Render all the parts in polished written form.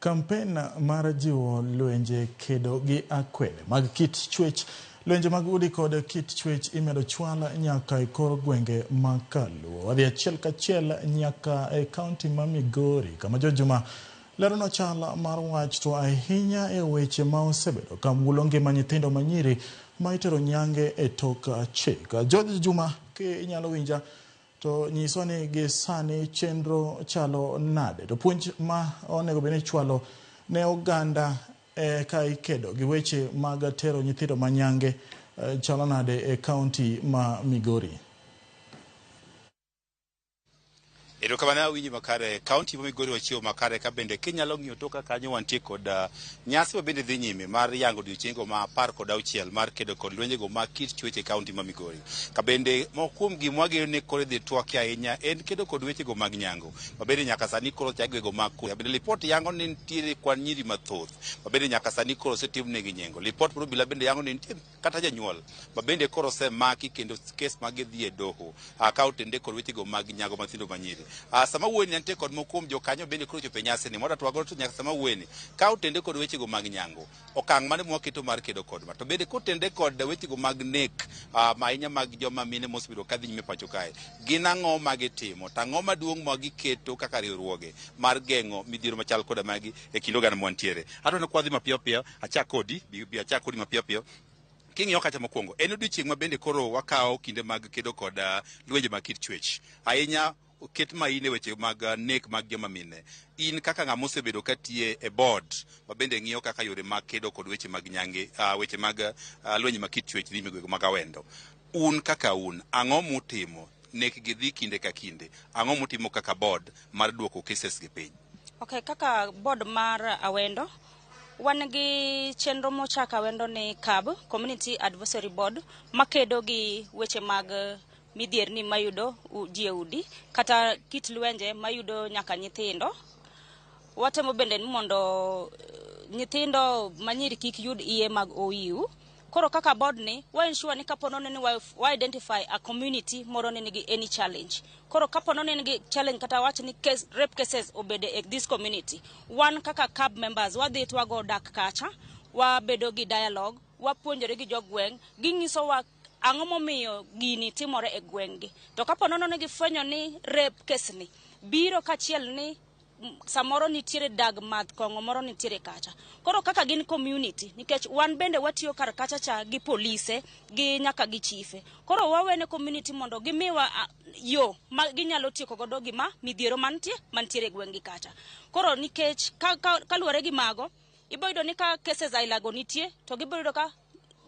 Kampen mar jiwo lwenje kedo gi akwede mag kit chwech. Lwenje mag udi kod kit chwech imedo chwal nyaka e kor gwenge ma Kaluo. Wadhi achiel kachiel nyaka e kaunti ma Migori kama George Juma leronwa chal mar wach to ahinya e weche ma osebedo ka mulo ngima nyithindo manyiri ma itero nyange e tok chik. George Juma, ki inyalo winja to nyiswa ni gi sani chenro chalo nade to puonj ma onego bed ni ichwalo ne oganda e ka ikedo gi weche mag tero nyithindo ma nyange chalo nade e kaunti ma Migori? Erokamano awinji makare. Kaunti ma Migori wachiwo makare ka bende kinyalo ng'iyo toka kanyo wantie kod nyasi ma bende dhi nyime mar yango odiochiengo ma 16 mar kedo kod lwenjego mag kit chwech e kaunti ma Migori. Ka bende moko kuom gima wageno ni koro idhi twaki ahinya en kedo kod wechego mag nyango ma bende nyaka sani koro ochak gwego mag kuya. Bende lipot yango ni nitiere kwan nyiri mathoth ma bende nyaka sani koro osetimnegi nyengo. Lipot mar obila bende yango ni nitie kata janyuol ma bende koro osemaki kendo kes mage dhi e doho ka otende kod wechego mag nyago mathindo manyiri. Sama wuoyeni antie kod moko kuom jokanyo bende koro ochopo e nyasini mondo atwag to nyaka sama wuoyeni ka otende kod wechego mag nyango okang' mane mwaketo mar kedo kod ma to bende kotende kod wechego mag nek ma ahinya mag joma mine mosebedo ka dhi nyime pacho kae gin ang'o ma gitimo to ang'o maduong' ma giketo kaka riwruoge mar geng'o midhiero machal koda magi e kind oganda mwantiere. Adwaro ni kwadhi mapiyo piyo achak kodi bi achak kodi mapiyo piyo king'iyo kacha mokwongo en odiochieng' ma bende koro wakawo kinde mag kedo kod lwenje mag kit chwech ahinya ket main e weche mag nek mag joma mine in kaka ng'ama osebedo ka tiye e board ma bende ng'iyo kaka yore mag kedo kod weche mag nyange weche mag lwenje mag kit chwech dhi nyime gwenge mag Awendo un kaka un ang'o mutimo nek gi dhi kinde ka kinde ang'o mutimo kaka board mar duoko cases gi piny? Okay, kaka board mar Awendo, wan gi chenro mochak Awendo ni CAB, Community Advisory Board, makedo gi weche mag midhierni mayudo ji e udi, kata kit lwenje mayudo nyaka nyithindo. Watemo bende ni mondo nyithindo manyiri kik yud iye mag OU. Koro kaka board ni, wa ensure ni kapo nono ni wa identify a community moro ni nigi any challenge. Koro kapo nono ni nigi challenge kata wach ni case, rape cases obede e this community, wan kaka CAB members wadhi to wago dak kacha, wabedo gi dialogue, wapuonjore gi jogweng', ginyisowa ang'o momiyo gini timore e gweng' gi. To kapo nono ni gifwenyo ni rape case ni biro kachiel ni samoro nitiere dag madh kong'o moro nitiere kacha. Koro kaka gin community, nikech wan bende watiyo kar kacha cha gi polise, gi nyaka gi chife. Koro wawene community mondo gimiwa yo ma ginyalo tieko godo gima midhiero mantiere e gweng' gi kacha. Koro nikech kaluwore gi mago, ibiro yudo ni ka cases ailago nitie, to gibiro yudo ka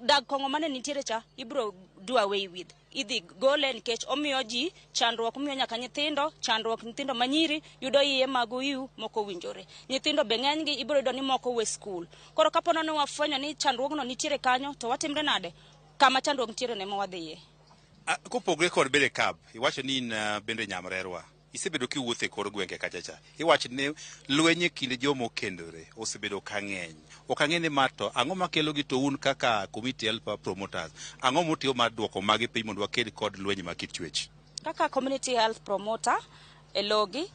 dag kong'o mane nitiere cha ibiro do away with. Idhi gole nikech omiyo ji chandruok, omiyo nyaka nyithindo chandruok, nyithindo manyiri yudo iye mag OU mok owinjore. Nyithindo be ng'enygi ibiro yudo ni moko we skul. Koro kapo ni wafwenyo ni chandruogno nitiere kanyo, to watimre nade? Kama chandruok nitiere no ema wadhiye. Kopogre kod bedo e CAB, iwacho ni in bende nyamrerwa. Isebedo kiwuotho e kor gwenge kacha cha. Iwacho ni lweny e kind joma okendore osebedo ka ng'eny. Ok ang'e ni ma to ang'o makelo gi to un kaka community health promoters, ang'o mutiyo mar duoko magi piny mondo waked kod lweny mag kit chwech? Kaka community health promoter e Logi,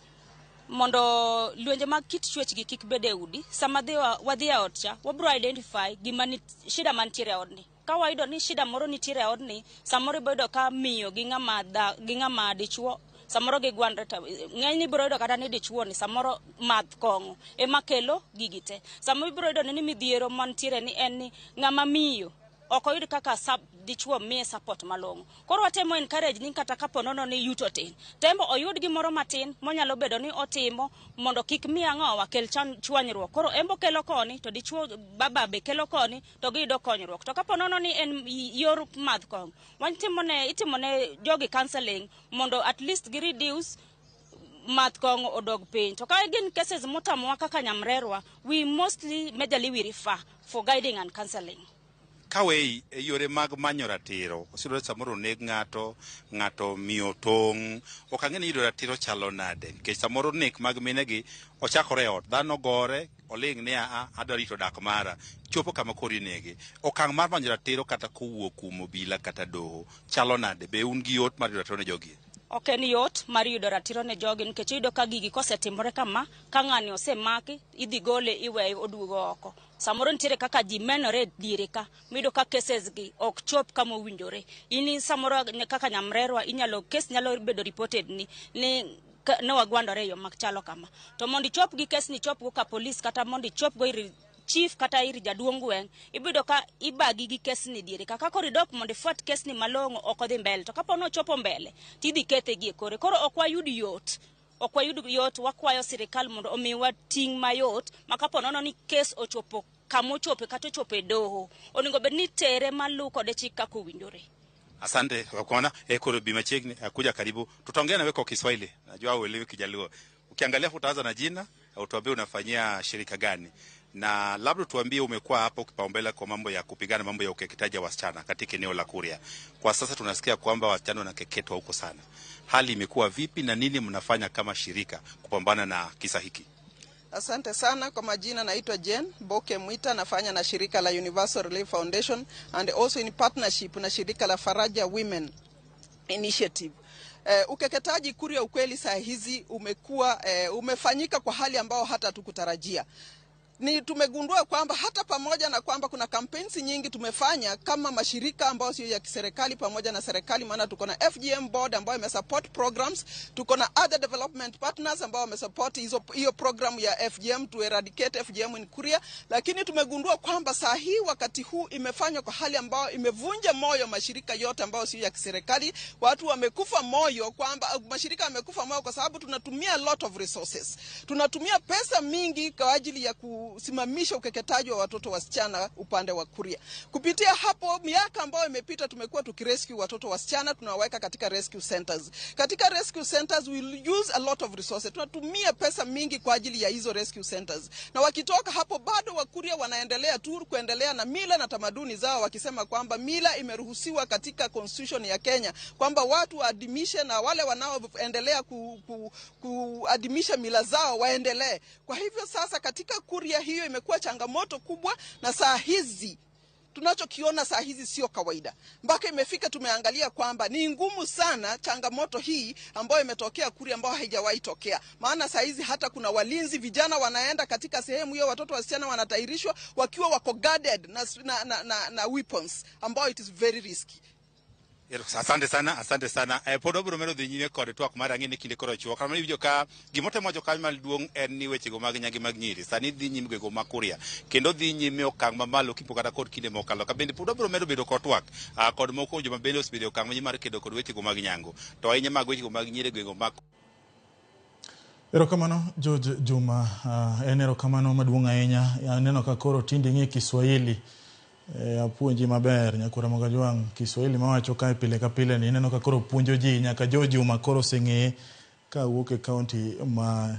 mondo lwenje mag kit chwech gi kik bed e udi, sama wadhi e ot cha, wabro identify gima ni, shida mantiere e odni. Ka wayudo ni shida moro nitiere e odni, samoro ibiro yudo ka miyo gi ng'ama dha, gi ng'ama dichuo, samoro gigwandre to ng'eny ibiro yudo kata ni dichuo ni samoro madh kong'o ema kelo gigi te. Samoro ibiro yudo ni midhiero mantiere ni en ni ng'ama miyo ok oyud kaka dichuo miye support malong'o. Koro watemo encourage ni kata kapo nono ni yuto tin, tembo oyud gimoro matin monyalo bedo ni otimo mondo kik mi ang'owa kel chwanyruok. Koro embo kelo koni to dichuo baba be kelo koni to giyudo konyruok. To kapo nono ni en yor madh kong'o, itimone jogi counseling mondo at least gi reduce madh kong'o odog piny. To ka gin cases motamowa kaka nyamrerwa, we mostly majorly we refer for guiding and counseling. Kawei e yore mag manyo ratiro, oseyudore samoro oneg ng'ato, ng'ato miyo tong', ok ang'e ni yudo ratiro chalo nade, nikech samoro nek mag minegi ochakore e ot, dhano gore, oling' ni a adwa rito dak mara, chopo kama koro inege. Okang' mar manyo ratiro kata kowuok kuom obila kata doho chalo nade? Be un gi yot mar yudo ratiro ne jogi? Ok en yot mar yudo ratiro ne jogi nikech iyudo ka gigi kosetimore kama, ka ng'ani osemaki, idhi gole iweye oduogo oko. Samoro nitiere kaka ji menore e diere ka, miyudo ka cases gi ok chop kama owinjore. In samoro kaka nyamrerwa inyalo case nyalo bedo reported ni ne wagwandore e yo machalo kama. To mondo ichop gi case ni ichop go ka police kata mondo ichop go ir chief kata ir jaduong' gweng', ibiyudo ka ibagi gi case ni diere ka. Ka koro idok mondo ifuat case ni malong'o ok odhi mbele. To kapo ni ochopo mbele, tidhi kethe gi e kore. Koro ok wayud yot. Ok wayud yot, wakwayo sirikal mondo omiwa ting' mayot ma kapo nono ni case ochopo kamochope kata ochopo e doho, onego bed ni tere malu kode chik kaka owinjore. Asante kwa kuona. Koro bi machiegni, kuja karibu. Tutaongea nawe kwa Kiswahili. Najua uelewi Kijaluo. Ukiangalia utaanza na jina, utuambie unafanyia shirika gani. Na labda tuambie umekuwa hapo kipaumbele kwa mambo ya kupigana mambo ya ukeketaji wa wasichana katika eneo la Kuria. Kwa sasa tunasikia kwamba wasichana wanakeketwa huko sana. Hali imekuwa vipi na nini mnafanya kama shirika kupambana na kisa hiki? Asante sana. Kwa majina naitwa Jane Boke Mwita, nafanya na shirika la Universal Relief Foundation and also in partnership na shirika la Faraja Women Initiative. Ukeketaji Kuria ukweli saa hizi umekuwa umefanyika kwa hali ambayo hata hatukutarajia. Ni tumegundua kwamba hata pamoja na kwamba kuna campaigns nyingi tumefanya kama mashirika ambayo sio ya kiserikali pamoja na serikali, maana tuko na FGM board ambayo imesupport programs, tuko na other development partners ambao wamesupport hiyo program ya FGM to eradicate FGM in Kuria, lakini tumegundua kwamba saa hii wakati huu imefanywa kwa hali ambayo imevunja moyo mashirika yote ambayo sio ya kiserikali. Watu wamekufa moyo kwamba mashirika yamekufa moyo kwa sababu tunatumia a lot of resources, tunatumia pesa mingi kwa ajili ya kusimamisha ukeketaji wa watoto wasichana upande wa Kuria. Kupitia hapo, miaka ambayo imepita, tumekuwa tukirescue watoto wasichana, tunaweka katika rescue centers. Katika rescue centers we use a lot of resources, tunatumia pesa mingi kwa ajili ya hizo rescue centers, na wakitoka hapo bado Wakuria wanaendelea tu kuendelea na mila na tamaduni zao, wakisema kwamba mila imeruhusiwa katika constitution ya Kenya, kwamba watu waadimishe na wale wanaoendelea kuadimisha mila zao waendelee. Kwa hivyo sasa katika Kuria hiyo imekuwa changamoto kubwa, na saa hizi tunachokiona saa hizi sio kawaida. Mpaka imefika tumeangalia kwamba ni ngumu sana changamoto hii ambayo imetokea Kuria ambayo haijawahi tokea. Maana saa hizi hata kuna walinzi vijana wanaenda katika sehemu hiyo, watoto wasichana wanatahirishwa wakiwa wako guarded na weapons ambayo it is very risky. Asante sana, asante sana. Pod wabiro medo dhi nyime kod twak mar ang'e ni kinde koro chuok. Kama iwinjo ka gimotemo wacho kanyo maduong' en ni wechego mag nyange mag nyiri sani dhi nyime gwego ma Kuria kendo dhi nyime okang' mamalo kipo kata kod kinde mokalo. Ka bende pod wabiro medo bedo kod twak kod moko joma bende osebedo e okang' manyime mar kedo kod wechego mag nyango to ahinya mag wechego mag nyiri e gwego mag Erokamano George Juma, en erokamano maduong' ahinya. Aneno ka koro tinde ing'e Kiswahili. Apuonji maber nyakwara Mogajwang', Kiswahili mawacho kae pile ka pile ni ineno ka koro puonjo ji nyaka George Juma koro oseng'eye ka wuok e kaunti ma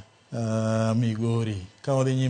Migori. Ka wadhi nyime